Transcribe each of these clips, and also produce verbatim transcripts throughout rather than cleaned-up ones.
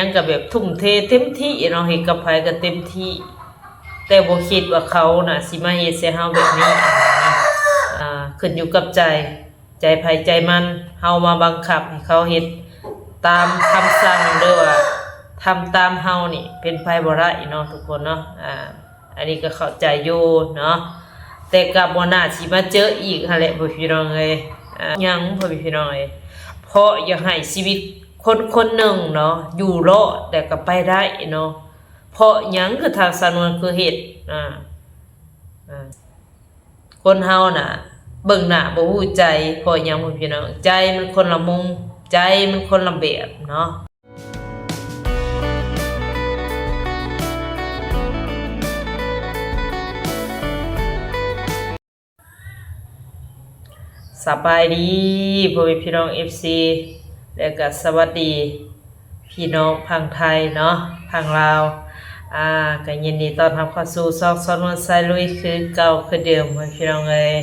ยังก็แบบทุ่มเทเต็มที่เนาะ เฮ็ดกับไผก็เต็มที่ แต่บ่คิดว่าเขาน่ะสิมาเฮ็ดใส่เฮาแบบนี้นะ อ่า ขึ้นอยู่กับใจ ใจไผใจมัน เฮามาบังคับให้เขาเฮ็ดตามคำสั่ง หรือว่าทำตามเฮานี่ เป็นไปบ่ได้เนาะทุกคนเนาะ อ่า อันนี้ก็เข้าใจอยู่เนาะ แต่ก็บ่น่าสิมาเจออีกหั้นแหละพ่อพี่น้องเอ้ย อ่า หยังพ่อพี่น้องเอ้ย เพราะอยากให้ชีวิตคนคนหนึ่งเนาะ อยู่รอดแต่ก็ไปได้เนาะ เพราะหยังคือทางสาวนวลคือเฮ็ด อ่า อ่า คนเฮาน่ะ เบิ่งหน้าบ่ฮู้ใจ เพราะหยังพ่อพี่น้อง ใจมันคนละมุม ใจมันคนละแบบเนาะ สบายดีพ่อแม่พี่น้อง เอฟซี และก็สวัสดีพี่น้องฝั่งไทยเนาะ ฝั่งลาว อ่า ก็ยินดีต้อนรับเข้าสู่ช่องสาวนวลสายลุยคือเก่าคือเดิมพ่อแม่พี่น้องเอ้ย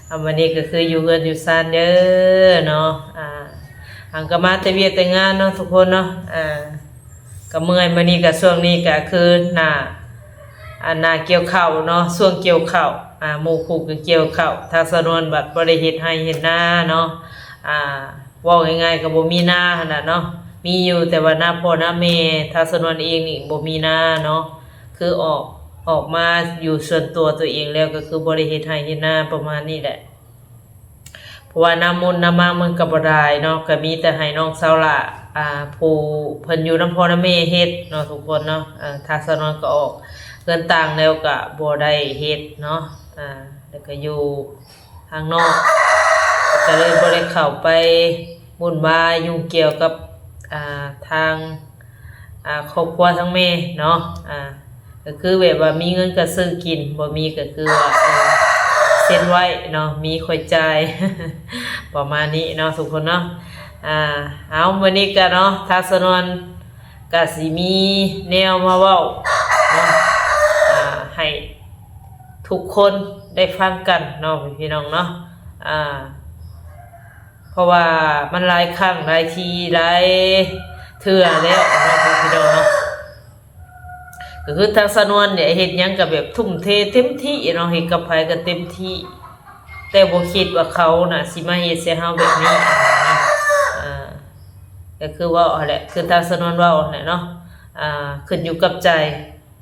อ่า มื้อนี้ก็คืออยู่เฮือนอยู่ซานเด้อเนาะ อ่า อังก็มาแต่เวียกแต่งานเนาะทุกคนเนาะ อ่า ก็เมื่อย มื้อนี้ก็ช่วงนี้ก็คือหน้า อ่า หน้าเกี่ยวข้าวเนาะ ช่วงเกี่ยวข้าว อ่า หมู่คู่ก็เกี่ยวข้าว ทางสาวนวลบัดบ่ได้เฮ็ดไร่เฮ็ดนาเนาะ อ่า เว้าง่ายๆก็บ่มีนาหั้นน่ะเนาะ มีอยู่แต่ว่านาพ่อนาแม่ ทางสาวนวลเองนี่บ่มีนาเนาะ คือออก ออกมาอยู่ส่วนตัวตัวเองแล้วก็คือบ่ได้เฮ็ดไร่เฮ็ดนาประมาณนี้แหละ เพราะว่าน้ำมูลน้ำมังมันก็บ่ได้เนาะ ก็มีแต่ให้น้องสาวหล้า อ่า ผู้เพิ่นอยู่นำพ่อนำแม่เฮ็ดเนาะทุกคนเนาะ เอ่อ ทางสาวนวลก็ออกเฮือนต่างแล้วก็บ่ได้เฮ็ดเนาะ อ่า แล้วก็อยู่ข้างนอก ก็เลยบ่ได้เข้าไปวุ่นวายยุ่งเกี่ยวกับ อ่า ทาง อ่า ครอบครัวทั้งแม่เนาะ อ่า ก็คือแบบว่ามีเงินก็ซื้อกิน บ่มีก็คือว่า เออ เซ็นไว้เนาะ มีค่อยจ่าย ประมาณนี้เนาะทุกคนเนาะ อ่า เอา มื้อนี้ก็เนาะ ทางสาวนวลก็สิมีแนวมาเว้าเนาะ อ่า ให้ทุกคนได้ฟังกันเนาะพี่น้องเนาะ อ่า เพราะว่ามันหลายครั้งหลายทีหลายเทื่อแล้วเนาะพี่น้องเนาะ ก็คือทางสาวนวลเนี่ยเฮ็ดหยังก็แบบทุ่มเทเต็มที่เนาะ เฮ็ดกับไผก็เต็มที่ แต่บ่คิดว่าเขาน่ะสิมาเฮ็ดใส่เฮาแบบนี้นะ อ่า ก็คือเว้าหั้นแหละ คือทางสาวนวลเว้าหั้นแหละเนาะ อ่า ขึ้นอยู่กับใจ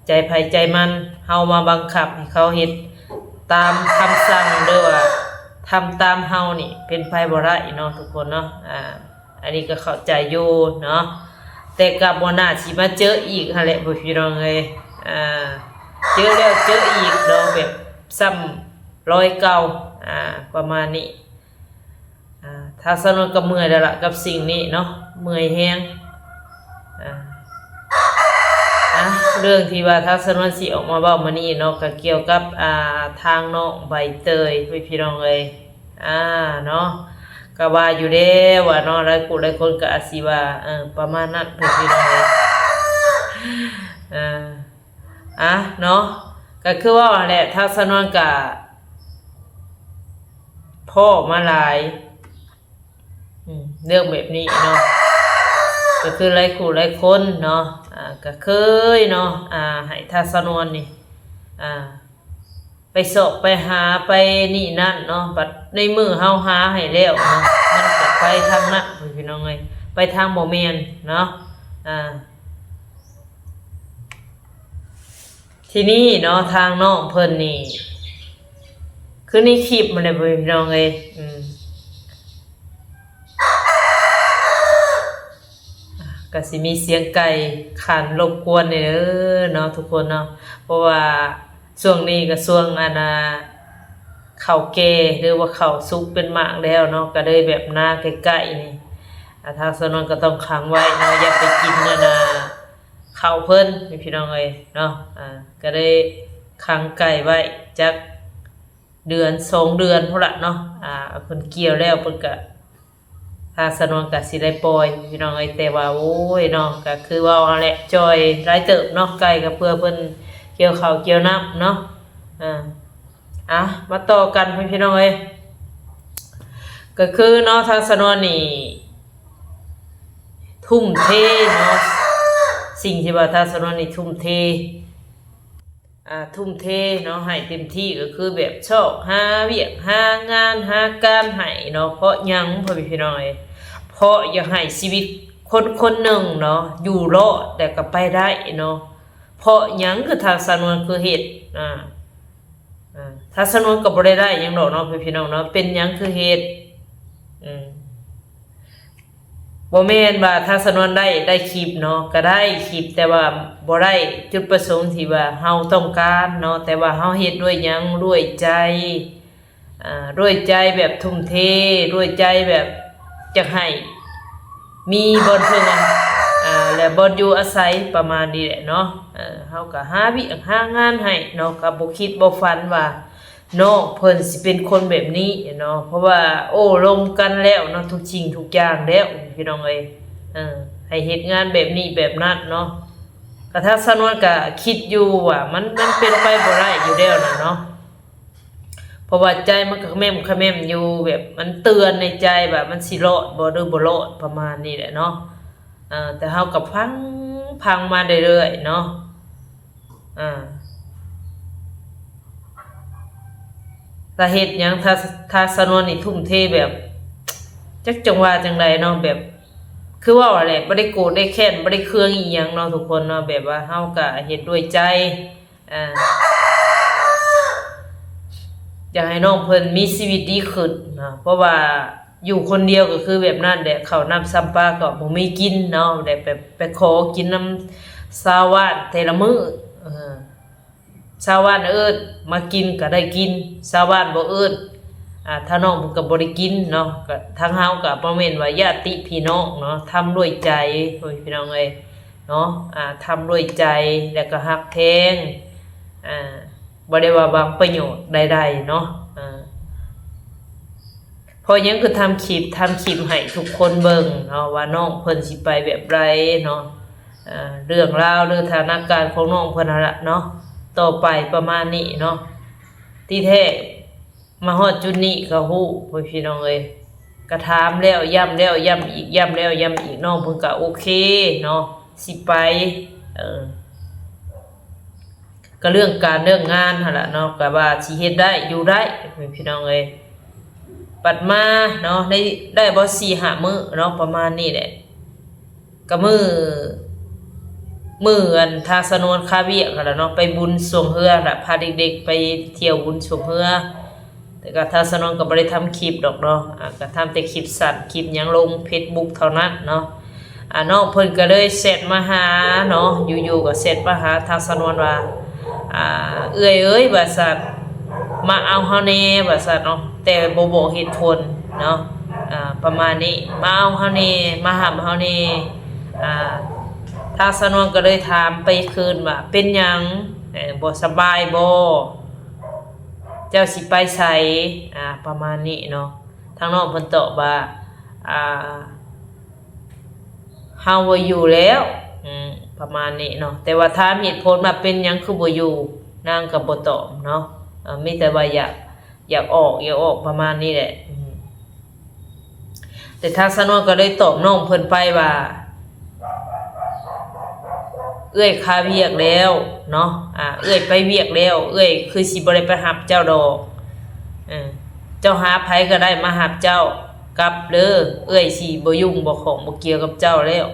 ใจไผใจมัน เฮามาบังคับให้เขาเฮ็ดตามคำสั่ง หรือว่าทำตามเฮานี่ เป็นไปบ่ได้เนาะทุกคนเนาะ อ่า อันนี้ก็เข้าใจอยู่เนาะ แต่ก็บ่น่าสิมาเจออีกหั้นแหละพ่อพี่น้องเอ้ย อ่า เจอแล้วเจออีกเนาะ แบบซ้ำรอยเก่า อ่า ประมาณนี้ อ่า ทางสาวนวลก็เมื่อยแล้วล่ะกับสิ่งนี้เนาะ เมื่อยแฮง อ่า อ่ะ เรื่องที่ว่าทางสาวนวลสิออกมาเว้ามื้อนี้เนาะ ก็เกี่ยวกับ อ่า ทางน้องใบเตย พ่อพี่น้องเอ้ย อ่า เนาะ ก็ว่าอยู่แล้วว่าเนาะ หลายผู้หลายคนก็อาจสิว่า เออ ประมาณนั้น พ่อพี่น้องเอ้ย อ่า อ่ะ เนาะ ก็คือว่าแหละ ทางสาวนวลก็พ้อมาหลาย อืม เรื่องแบบนี้เนาะ ก็คือหลายคู่หลายคนเนาะ อ่า ก็เคยเนาะ อ่า ให้ทางสาวนวลนี่ อ่า ไปเซาะไปหาไปนี่นั่นเนาะ บัดในมื้อเฮาหาให้แล้วเนาะ มันก็ไปทางนั้น พ่อพี่น้องเอ้ย ไปทางบ่แม่นเนาะ อ่า ทีนี้เนาะ ทางน้องเพิ่นนี่ คือในคลิปมันเลย พ่อพี่น้องเอ้ย อืม ก็สิมีเสียงไก่ขันรบกวนเด้อเนาะทุกคนเนาะ เพราะว่าช่วงนี้ก็ช่วงอันน่ะ ข้าวแก่หรือว่าข้าวสุกเป็นหมากแล้วเนาะ ก็เลยแบบนาใกล้ๆนี่ อ่า ทางสาวนวลก็ต้องขังไว้เนาะ อย่าไปกินนั่นน่ะ ข้าวเพิ่น พี่น้องเอ้ยเนาะ อ่า ก็เลยขังไก่ไว้จักเดือนสองเดือนพุ้นละเนาะ อ่า เพิ่นเกี่ยวแล้วเพิ่นก็ ทางสาวนวลก็สิได้ปล่อยพี่น้องเอ้ย แต่ว่า โอ้ยเนาะ ก็คือว่าเอาแหละ จ่อยหลายเติบเนาะ ไก่ก็เพื่อเพิ่นเกี่ยวข้าวเกี่ยวน้ำเนาะ อ่า อ่ะ มาต่อกันพี่น้องเอ้ย ก็คือเนาะ ทางสาวนวลนี่ ทุ่มเทเนาะ สิ่งที่ว่าทางสาวนวลนี่ทุ่มเท อ่า ทุ่มเทเนาะ ให้เต็มที่ก็คือแบบซอกหาเวียกหางานหาการให้เนาะ เพราะหยัง พ่อแม่พี่น้องเอ้ย เพราะอยากให้ชีวิตคนคนหนึ่งเนาะ อยู่รอดแต่ก็ไปได้เนาะ เพราะหยังคือทางสาวนวลคือเฮ็ด อ่า อ่า ทางสาวนวลก็บ่ได้ได้หยังดอกเนาะ พ่อแม่พี่น้องเนาะ เป็นหยังคือเฮ็ด อืม บ่แม่นว่าทางสาวนวลได้ ได้คลิปเนาะ ก็ได้คลิป แต่ว่าบ่ได้จุดประสงค์ที่ว่าเฮาต้องการเนาะ แต่ว่าเฮาเฮ็ดด้วยหยัง ด้วยใจ อ่า ด้วยใจแบบทุ่มเท ด้วยใจแบบอยากให้มีบ่อนเพิ่ง อ่า และบ่อนอยู่อาศัยประมาณนี้แหละเนาะ เออ เฮาก็หาวิ หางานให้เนาะ ก็บ่คิดบ่ฝันว่า น้องเพิ่นสิเป็นคนแบบนี้เนาะ เพราะว่าโอ้ลมกันแล้วเนาะ ทุกสิ่งทุกอย่างแล้ว พี่น้องเอ้ย เออ ให้เฮ็ดงานแบบนี้แบบนั้นเนาะ กะทางสาวนวลกะคิดอยู่ว่ามัน มันเป็นไปบ่ได้อยู่แล้วน่ะเนาะ เพราะว่าใจมันก็แม่มขะแม่มอยู่ แบบมันเตือนในใจว่ามันสิรอดบ่หรือบ่รอดประมาณนี้แหละเนาะ เออ แต่เฮาก็พัง พังมาเรื่อยๆเนาะ อ่า สาเหตุหยัง ทาง ทางสาวนวลนี่ทุ่มเทแบบ จักจั่งว่าจั่งใดเนาะ แบบ คือเว้าแหละ บ่ได้โกรธได้แค้น บ่ได้เคืองอีหยังเนาะทุกคนเนาะ แบบว่าเฮาก็เฮ็ดด้วยใจ อ่า อยากให้น้องเพิ่นมีชีวิตดีขึ้นเนาะ เพราะว่าอยู่คนเดียวก็คือแบบนั้นแหละ ข้าวน้ำซ้ำปลาก็บ่มีกินเนาะ ได้ไป ไปขอกินนำชาวบ้านแต่ละมื้อ เออ ชาวบ้านเอิ้นมากินก็ได้กิน ชาวบ้านบ่เอิ้น อ่า ถ้าน้องเพิ่นก็บ่ได้กินเนาะ ก็ทางเฮาก็บ่แม่นว่าญาติพี่น้องเนาะ ทำด้วยใจ พ่อแม่พี่น้องเอ้ย เนาะ อ่า ทำด้วยใจ แล้วก็ฮักแพง อ่า บ่ได้ว่าหวังประโยชน์ใดๆเนาะ อ่า เพราะหยังคือทำคลิป ทำคลิปให้ทุกคนเบิ่งเนาะ ว่าน้องเพิ่นสิไปแบบใดเนาะ อ่า เรื่องราวหรือสถานการณ์ของน้องเพิ่นนั่นล่ะเนาะ ต่อไปประมาณนี้เนาะ ที่แท้มาฮอดจุดนี้ก็ฮู้ พ่อแม่พี่น้องเอ้ย ก็ถามแล้วย้ำแล้วย้ำอีก ย้ำแล้วย้ำอีก น้องเพิ่นก็โอเคเนาะ สิไป เออ ก็เรื่องการเรื่องงานหั่นล่ะเนาะ ก็ว่าสิเฮ็ดได้อยู่ได้ พ่อแม่พี่น้องเอ้ย บัดมาเนาะ ได้ ได้บ่สี่ห้ามื้อเนาะ ประมาณนี้แหละ ก็มื้อ มื้ออันทางสาวนวลคาเวียกหั่นล่ะเนาะ ไปบุญช่วงเฮือล่ะ พาเด็กๆไปเที่ยวบุญช่วงเฮือ แต่ก็ทางสาวนวลก็บ่ได้ทำคลิปดอกเนาะ อ่า ก็ทำแต่คลิปสั้น คลิปหยังลงเฟซบุ๊กเท่านั้นเนาะ อ่า น้องเพิ่นก็เลยแชทมาหาเนาะ อยู่ๆก็แชทมาหาทางสาวนวลว่า อ่า เอื้อยเอ้ย ว่าซั่น มาเอาเฮาแน่ ว่าซั่นเนาะ แต่บ่บอกเหตุผลเนาะ อ่า ประมาณนี้ มาเอาเฮาแน่ มารับเฮาแน่ อ่า ทางสาวนวลก็เลยถามไปคืนว่า เป็นหยัง เอ่อ บ่สบายบ่ เจ้าสิไปไส อ่า ประมาณนี้เนาะ ทางน้องเพิ่นตอบว่า อ่า เฮาบ่อยู่แล้ว อืม ประมาณนี้เนาะ แต่ว่าถามเหตุผลว่าเป็นหยังคือบ่อยู่ นางก็บ่ตอบเนาะ เอ่อ มีแต่ว่าอยาก อยากออก อยากออก ประมาณนี้แหละ อืม แต่ทางสาวนวลก็เลยตอบน้องเพิ่นไปว่า เอื้อยคาเวียกแล้วเนาะ อ่า เอื้อยไปเวียกแล้ว เอื้อยคือสิบ่ได้ไปรับเจ้าดอก เออ เจ้าหาไผก็ได้มารับเจ้ากลับเด้อ เอื้อยสิบ่ยุ่งบ่ข้องบ่เกี่ยวกับเจ้าแล้ว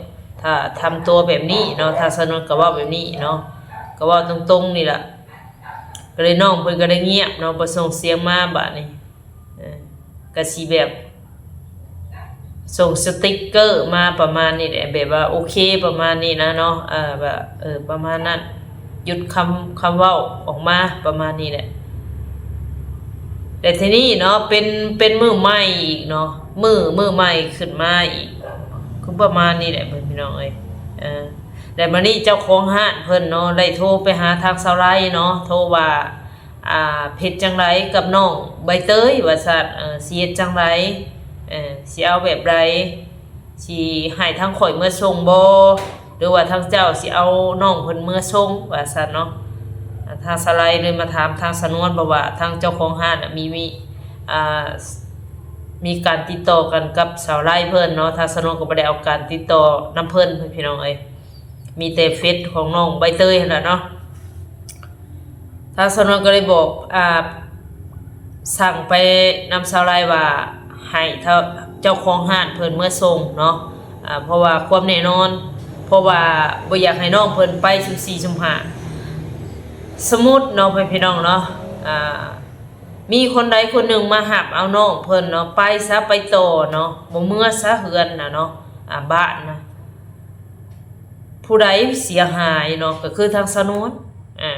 ถ้าทำตัวแบบนี้เนาะ ทางสาวนวลก็เว้าแบบนี้เนาะ ก็เว้าตรงๆนี่ล่ะ ก็เลยน้องเพิ่นก็ได้เงียบเนาะ บ่ส่งเสียงมาบาดนี้ เออ ก็สิแบบ ส่งสติกเกอร์มาประมาณนี้แหละ แบบว่าโอเคประมาณนี้นะเนาะ เออ แบบ เออ ประมาณนั้น หยุดคำ คำเว้าออกมาประมาณนี้แหละ แต่ทีนี้เนาะ เป็น เป็นมื้อใหม่อีกเนาะ มื้อ มื้อใหม่ขึ้นมาอีก คือประมาณนี้แหละ พ่อแม่พี่น้องเอ้ย เออ แล้วบัดนี้เจ้าของร้านเพิ่นเนาะ ได้โทรไปหาทางสาวไลเนาะ โทรว่า อ่า เฮ็ดจั่งใดกับน้องใบเตย ว่าซั่น เออ สิเฮ็ดจั่งใด เออ สิเอาแบบใด สิให้ทางข้อยเมือส่งบ่ หรือว่าทางเจ้าสิเอาน้องเพิ่นเมือส่ง ว่าซั่นเนาะ อ่า ทางสาวไลเลยมาถามทางสาวนวล เพราะว่าทางเจ้าของร้านน่ะมี มี อ่า มีการติดต่อกันกับสาวไลเพิ่นเนาะ ทางสาวนวลก็บ่ได้เอาการติดต่อนำเพิ่น พี่น้องเอ้ย มีแต่เฟซของน้องใบเตยหั้นล่ะเนาะ ทางสาวนวลก็เลยบอก อ่า สั่งไปนำสาวไลว่าให้เจ้า เจ้าของร้านเพิ่นเมือส่งเนาะ อ่า เพราะว่าความแน่นอน เพราะว่าบ่อยากให้น้องเพิ่นไปซุ่มสี่ซุ่มห้า สมมุติเนาะ พ่อพี่น้องเนาะ อ่า มีคนใดคนหนึ่งมาหับเอาน้องเพิ่นเนาะ ไปซะ ไปต่อเนาะ บ่เมือซะเฮือนน่ะเนาะ อ่า บ้านนะ ผู้ใดเสียหายเนาะ ก็คือทางสาวนวล อ่า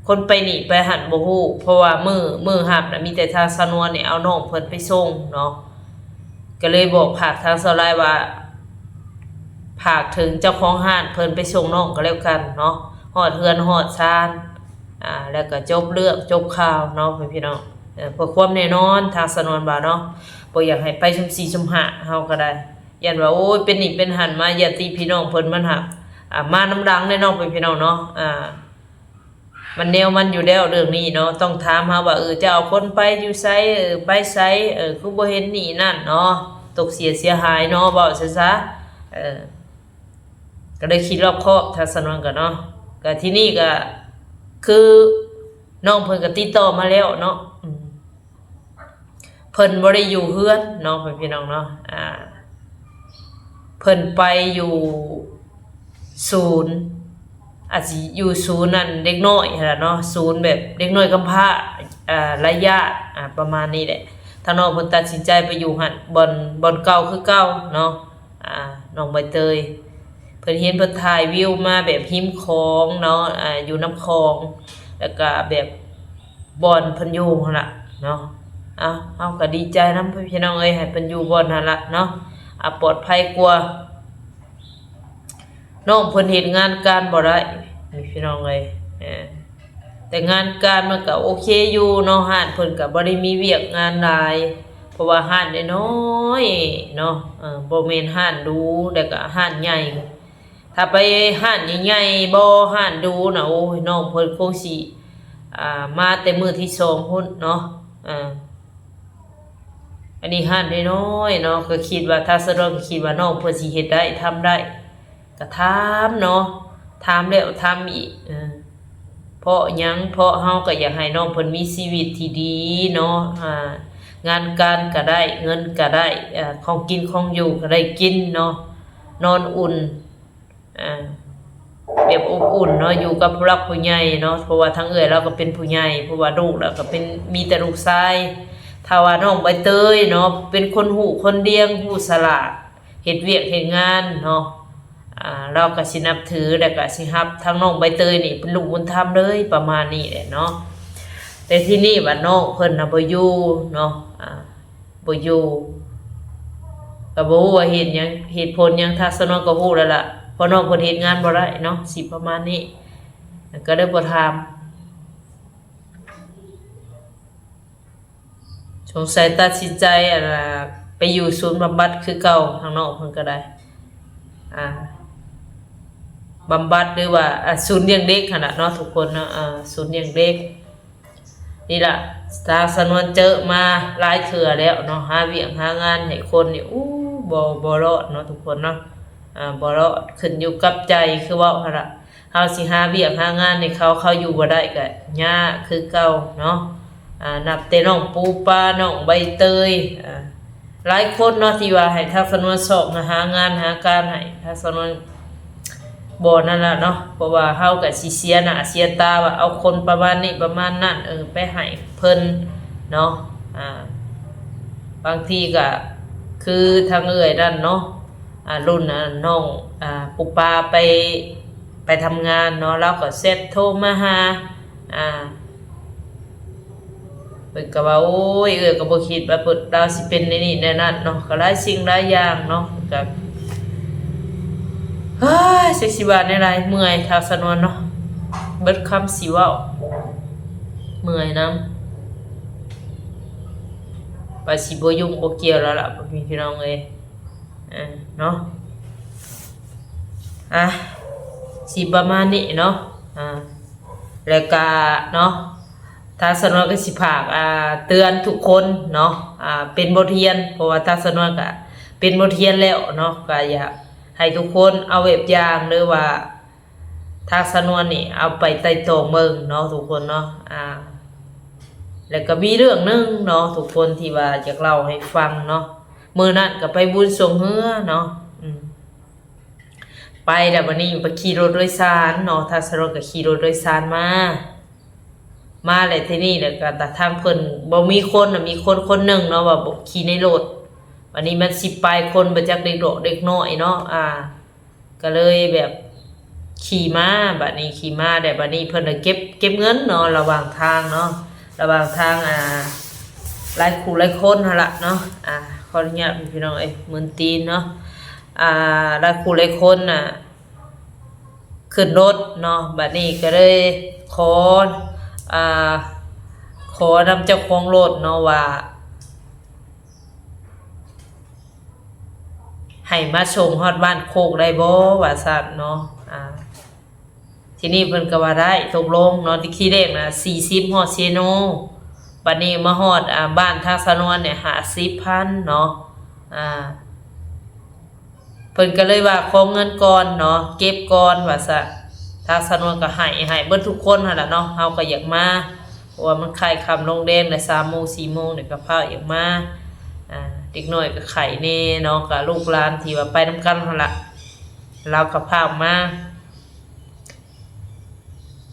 คนไปนี่ไปหั้นบ่ฮู้ เพราะว่ามื้อ มื้อหับน่ะ มีแต่ทางสาวนวลนี่เอาน้องเพิ่นไปส่งเนาะ ก็เลยบอกฝากทางสาวไลว่า ฝากถึงเจ้าของร้านเพิ่นไปส่งน้องก็แล้วกันเนาะ ฮอดเฮือนฮอดซาน อ่า แล้วก็จบเรื่องจบข่าวเนาะ พ่อพี่น้อง เอ่อ เพื่อความแน่นอน ทางสาวนวลว่าเนาะ บ่อยากให้ไปซุ่มสี่ซุ่มห้า เฮาก็ได้ ย้านว่า โอ้ย เป็นนี่เป็นหั้นมา ญาติพี่น้องเพิ่นมันหัก อ่า มานำหลังแน่เนาะ พ่อพี่น้องเนาะ อ่า มันแนวมันอยู่แล้วเรื่องนี้เนาะ ต้องถามหาว่า เออ จะเอาคนไปอยู่ไส เออ ไปไส เออ คือบ่เห็นนี่นั่นเนาะ ตกเสียเสียหายเนาะ เว้าซะซะ เออ ก็ได้คิดรอบคอบ ทางสาวนวลก็เนาะ ก็ที่นี่ก็คือน้องเพิ่นก็ติดต่อมาแล้วเนาะ อืม เพิ่นบ่ได้อยู่เฮือนเนาะ พ่อพี่น้องเนาะ อ่า เพิ่นไปอยู่ศูนย์ อาจสิอยู่ศูนย์นั่นเด็กน้อยหั้นล่ะเนาะ ศูนย์แบบเด็กน้อยกำพร้า อ่า ไร้ญาติ อ่า ประมาณนี้แหละ ทางน้องเพิ่นตัดสินใจไปอยู่หั้น บ่อน บ่อนเก่าคือเก่าเนาะ อ่า น้องใบเตย เพิ่นเห็นเพิ่นถ่ายวิวมาแบบริมคลองเนาะ อ่า อยู่นำคลอง แล้วก็แบบ บ่อนเพิ่นอยู่หั่นล่ะเนาะ เอ้า เฮาก็ดีใจนำพี่น้องเอ้ย ให้เพิ่นอยู่บ่อนหั่นล่ะเนาะ อ่ะ ปลอดภัยกว่า น้องเพิ่นเฮ็ดงานการบ่ได้ นี่พี่น้องเอ้ย เออ แต่งานการมันก็โอเคอยู่เนาะ ร้านเพิ่นก็บ่ได้มีเวียกงานหลาย เพราะว่าร้านน้อยๆเนาะ เออ บ่แม่นร้านหรู แล้วก็ร้านใหญ่ ถ้าไปร้านใหญ่ๆ บ่ ร้านหรูน่ะ โอ้ย น้องเพิ่นคงสิ อ่า มาแต่มื้อที่สองพุ้นเนาะ อ่า อันนี้ร้านน้อยๆเนาะ ก็คิดว่า ทางสาวนวลก็คิดว่าน้องเพิ่นสิเฮ็ดได้ ทำได้ ก็ถามเนาะ ถามแล้วถามอีก เออ เพราะหยัง เพราะเฮาก็อยากให้น้องเพิ่นมีชีวิตที่ดีเนาะ อ่า งานการก็ได้ เงินก็ได้ อ่า ของกินของอยู่ก็ได้กินเนาะ นอนอุ่น อ่า แบบอบอุ่นเนาะ อยู่กับผู้หลักผู้ใหญ่เนาะ เพราะว่าทางเอื้อยลาวก็เป็นผู้ใหญ่ เพราะว่าลูกลาวก็เป็น มีแต่ลูกชาย ถ้าว่าน้องใบเตยเนาะ เป็นคนฮู้คนเดียง ฮู้ฉลาด เฮ็ดเวียกเฮ็ดงานเนาะ อ่า ลาวก็สินับถือ แล้วก็สิฮับทางน้องใบเตยนี่เป็นลูกบุญธรรมเลย ประมาณนี้แหละเนาะ แต่ที่นี่ว่าน้องเพิ่นน่ะบ่อยู่เนาะ อ่า บ่อยู่ ก็บ่ฮู้ว่าเหตุหยัง เหตุผลหยัง ทางสาวนวลก็ฮู้แล้วล่ะ เพราะน้องเพิ่นเฮ็ดงานบ่ได้เนาะ สิประมาณนี้ ก็เลยบ่ถาม สงสัยตัดสินใจ อันน่ะ ไปอยู่ศูนย์บำบัดคือเก่า ทางน้องเพิ่นก็ได้ อ่า บำบัดหรือว่า อ่า ศูนย์เลี้ยงเด็กหั่นน่ะเนาะ ทุกคนเนาะ อ่า ศูนย์เลี้ยงเด็ก นี่ล่ะ ทางสาวนวลเจอมาหลายเทื่อแล้วเนาะ หาเวียกหางานให้คนนี่ อู้ บ่ บ่รอดเนาะทุกคนเนาะ อ่า บ่รอด ขึ้นอยู่กับใจ คือเว้าหั่นล่ะ เฮาสิหาเวียกหางานให้เขา เขาอยู่บ่ได้ก็ยากคือเก่าเนาะ อ่า นับแต่น้องปูปลา น้องใบเตย อ่า หลายคนเนาะที่ว่าให้ทางสาวนวลซอกหา หางานหาการให้ ทางสาวนวลบ่นั่นล่ะเนาะ เพราะว่าเฮาก็สิเสียหน้าเสียตาว่าเอาคนประมาณนี้ประมาณนั้น เออ ไปให้เพิ่นเนาะ อ่า บางทีก็คือทางเอื้อยนั่นเนาะ อ่า รุ่น อ่า น้อง อ่า ปูปลาไป ไปทำงานเนาะ ลาวก็แชตโทรมาหา อ่า เพิ่นก็ว่า โอ้ย เอื้อยก็บ่คิดว่าเพิ่น ลาวสิเป็นแนวนี้แนวนั้นเนาะ ก็หลายสิ่งหลายอย่างเนาะ ก็ เฮ้ย จักสิว่าแนวใด เมื่อย ทางสาวนวลเนาะ เบิดคำสิเว้า เมื่อยนำ ว่าสิบ่ยุ่งบ่เกี่ยวแล้วล่ะ พ่อแม่พี่น้องเอ้ย อ่า เนาะ อ่ะ สิประมาณนี้เนาะ อ่า แล้วก็เนาะ ทางสาวนวลก็สิฝาก อ่า เตือนทุกคนเนาะ อ่า เป็นบทเรียน เพราะว่าทางสาวนวลก็เป็นบทเรียนแล้วเนาะ ก็อยาก ให้ทุกคนเอาแบบอย่างเด้อว่า ทางสาวนวลนี่เอาไปไตร่ตรองเบิ่งเนาะทุกคนเนาะ อ่า แล้วก็มีเรื่องหนึ่งเนาะทุกคนที่ว่าอยากเล่าให้ฟังเนาะ มื้อนั้นก็ไปบุญส่งเฮือเนาะ อืม ไปแล้วบัดนี้ไปขี่รถโดยสารเนาะ ทางสาวนวลก็ขี่รถโดยสารมา มาแล้วทีนี้แล้วก็ทางเพิ่นบ่มีคนน่ะ มีคนคนหนึ่งเนาะ ว่าบ่ขี่ในรถ บัดนี้มันสิปายคนบ่จักเด็กดอกเด็กน้อยเนาะ อ่า ก็เลยแบบขี่มา บัดนี้ขี่มาแล้วบัดนี้เพิ่นก็เก็บ เก็บเงินเนาะ ระหว่างทางเนาะ ระหว่างทาง อ่า หลายคู่หลายคนหั่นล่ะเนาะ อ่า ขออนุญาตพี่น้องเอ้ย มึนตีนเนาะ อ่า หลายคู่หลายคนน่ะ ขึ้นรถเนาะ บัดนี้ก็เลยขอ อ่า ขอนำเจ้าของรถเนาะว่า ให้มาส่งฮอดบ้านโคกได้บ่ ว่าซั่นเนาะ อ่า ทีนี้เพิ่นก็ว่าได้ ตกลงเนาะ ทีแรกน่ะ สี่สิบ ฮอดเซโน บัดนี้มาฮอด อ่า บ้านทางสาวนวลเนี่ย ห้าสิบพันเนาะ อ่า เพิ่นก็เลยว่าขอเงินก่อนเนาะ เก็บก่อนว่าซะ ทางสาวนวลก็ให้ ให้เบิดทุกคนหั่นล่ะเนาะ เฮาก็อยากมา เพราะว่ามันค่ำค่ำลงแดงแล้ว สามโมง สี่โมงนี่ก็ฟ้าวอยากมา อ่า เด็กน้อยก็ไข้แน่เนาะ ก็ลูกหลานที่ว่าไปนำกันหั่นล่ะ ลาวก็ฟ้าวมา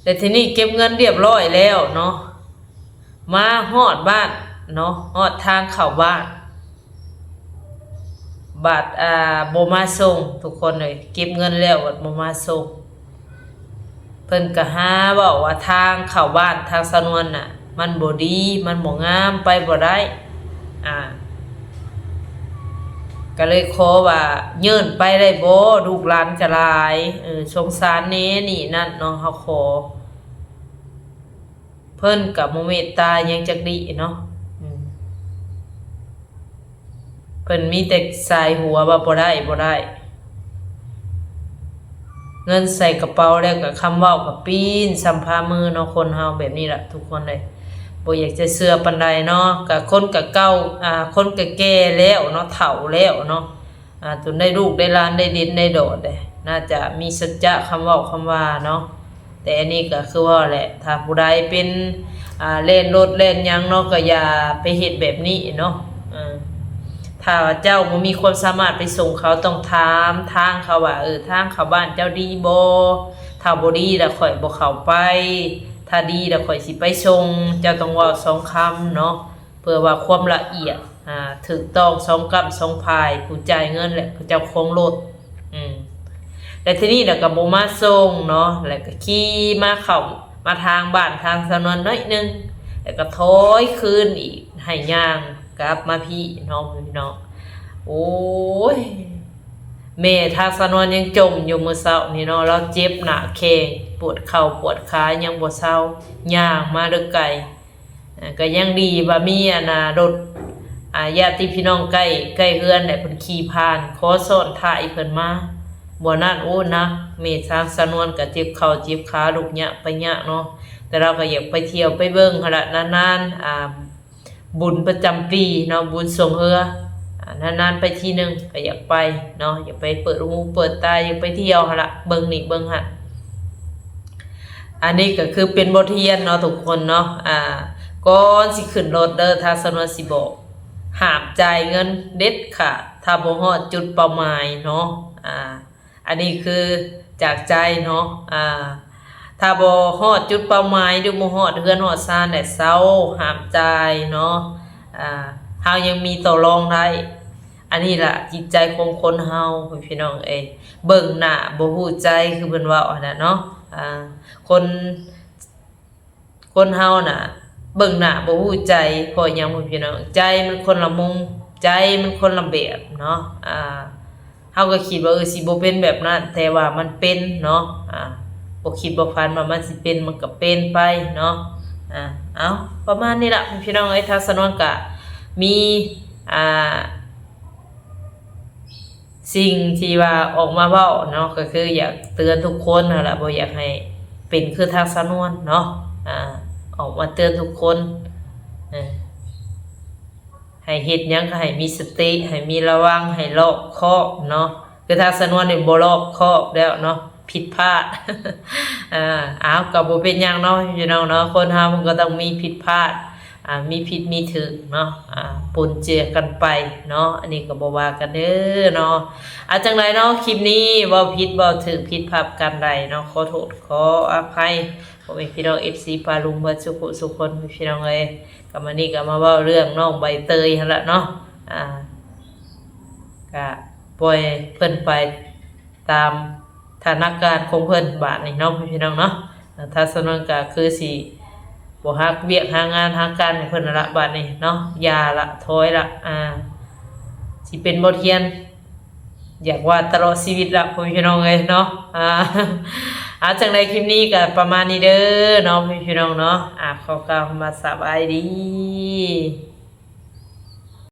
แต่ทีนี้เก็บเงินเรียบร้อยแล้วเนาะ มาฮอดบ้านเนาะ ฮอดทางเข้าบ้าน บัด อ่า บ่มาส่ง ทุกคนเอ้ย เก็บเงินแล้วบัดบ่มาส่ง เพิ่นก็หาเว้าว่าทางเข้าบ้านทางสาวนวลน่ะ มันบ่ดี มันบ่งาม ไปบ่ได้ อ่า ก็เลยขอว่าเยื่อนไปได้บ่ ลูกหลานก็หลาย เออ สงสารแหน่นี่นั่นเนาะ เฮาขอ เพิ่นก็บ่เมตตาหยังจักดีเนาะ อืม เพิ่นมีแต่สายหัวว่าบ่ได้ บ่ได้ เงินใส่กระเป๋าแล้วก็คำเว้าก็ปีนส่ำฝ่ามือเนาะ คนเฮาแบบนี้ล่ะทุกคนเอ้ย บ่อยากจะเชื่อปานใดเนาะ ก็คนก็เก่า อ่า คนก็แก่แล้วเนาะ เฒ่าแล้วเนาะ อ่า จนได้ลูกได้หลานได้เด่นได้ดอดเด้ น่าจะมีสัจจะคำเว้าคำว่าเนาะ แต่อันนี้ก็คือว่าแหละ ถ้าผู้ใดเป็น อ่า แล่นรถแล่นหยังเนาะ ก็อย่าไปเฮ็ดแบบนี้เนาะ เออ ถ้าเจ้าบ่มีความสามารถไปส่งเขา ต้องถามทางเขาว่า เออ ทางเข้าบ้านเจ้าดีบ่ ถ้าบ่ดีแล้วข้อยบ่เข้าไป ถ้าดีแล้วข้อยสิไปส่ง เจ้าต้องเว้าสองคำเนาะ เพื่อว่าความละเอียด อ่า ถูกต้องสองก้ำสองฝ่าย ผู้จ่ายเงินและผู้เจ้าของรถ อืม และทีนี้แล้วก็บ่มาส่งเนาะ แล้วก็ขี่มาเข้ามาทางบ้านทางสาวนวลหน่อยหนึ่ง แล้วก็ถอยคืนอีก ให้ย่างกลับมาพี้เนาะพี่น้อง โอ้ย แม่ทางสาวนวลยังจ่มอยู่มื้อเช้านี่เนาะ ลาวเจ็บหน้าแข้ง ปวดเข่าปวดขายังบ่เซา ย่างมาเด้อไกล อ่า ก็ยังดีว่ามีอันน่ะ รถ อ่า ญาติพี่น้องใกล้ ใกล้เฮือนแหละ เพิ่นขี่ผ่าน ขอซ้อนท้ายเพิ่นมา บ่นั้น โอ้ หนัก แม่ทางสาวนวลก็เจ็บเข่าเจ็บขา ลุกยากไปยากเนาะ แต่ลาวก็อยากไปเที่ยวไปเบิ่งหั่นล่ะ นานๆ อ่า บุญประจำปีเนาะ บุญส่งเฮือ อ่า นานๆ ไปทีหนึ่งก็อยากไปเนาะ อยากไปเปิดหูเปิดตา อยากไปเที่ยวหั่นล่ะ เบิ่งนี่เบิ่งหั่น อันนี้ก็คือเป็นบทเรียนเนาะทุกคนเนาะ อ่า ก่อนสิขึ้นรถเด้อ ทางสาวนวลสิบอก ห้ามจ่ายเงินเด็ดขาด ถ้าบ่ฮอดจุดเป้าหมายเนาะ อ่า อันนี้คือจากใจเนาะ อ่า ถ้าบ่ฮอดจุดเป้าหมาย หรือบ่ฮอดเฮือนฮอดซาน แหละเซา ห้ามจ่ายเนาะ อ่า เฮายังมีต่อรองได้ อันนี้ล่ะจิตใจของคนเฮา พี่น้องเอ้ย เบิ่งหน้าบ่ฮู้ใจ คือเพิ่นเว้าหั่นน่ะเนาะ อ่า คน คนเฮาน่ะ เบิ่งหน้าบ่ฮู้ใจ เพราะหยังพี่น้อง ใจมันคนละมุม ใจมันคนละแบบเนาะ อ่า เฮาก็คิดว่า เออ สิบ่เป็นแบบนั้น แต่ว่ามันเป็นเนาะ อ่า บ่คิดบ่ฝันว่ามันสิเป็น มันก็เป็นไปเนาะ อ่า เอา ประมาณนี้ล่ะพี่น้องเอ้ย ทางสาวนวลก็มี อ่า สิ่งที่ว่าออกมาเว้าเนาะ ก็คืออยากเตือนทุกคนหั่นล่ะ บ่อยากให้เป็นคือทางสาวนวลเนาะ อ่า ออกมาเตือนทุกคน เออ ให้เฮ็ดหยังก็ให้มีสติ ให้มีระวัง ให้รอบคอบเนาะ คือทางสำนวนนี่บ่รอบคอบแล้วเนาะ ผิดพลาด อ่า อ้าว ก็บ่เป็นหยังเนาะพี่น้องเนาะ คนเฮามันก็ต้องมีผิดพลาด อ่า มีผิดมีถูกเนาะ อ่า ปนเจือกันไปเนาะ อันนี้ก็บ่ว่ากันเด้อเนาะ อ่ะ จั่งใดเนาะ คลิปนี้เว้าผิดเว้าถูก ผิดพลาดกันใดเนาะ ขอโทษขออภัย พ่อแม่พี่น้อง เอฟซี ป้าลุงเบิดสุขุสุขคน พี่น้องเอ้ย ก็มื้อนี้ก็มาเว้าเรื่องน้องใบเตยหั่นละเนาะ อ่า ก็ปล่อยเพิ่นไปตามสถานการณ์ของเพิ่นบาดนี้เนาะ พี่น้องเนาะ อ่า ทางสำนวนก็คือสิบ่ฮักเวียกหางานหาการให้เพิ่นนั่นละบาดนี้เนาะ อย่าละ ถอยละ อ่า สิเป็นบทเรียน อยากว่าตลอดชีวิตละ พ่อแม่พี่น้องเอ้ยเนาะ อ่า เอา จั่งใดคลิปนี้ก็ประมาณนี้เด้อเนาะ พ่อแม่พี่น้องเนาะ อ่า ขอกล่าวคำว่าสบายดี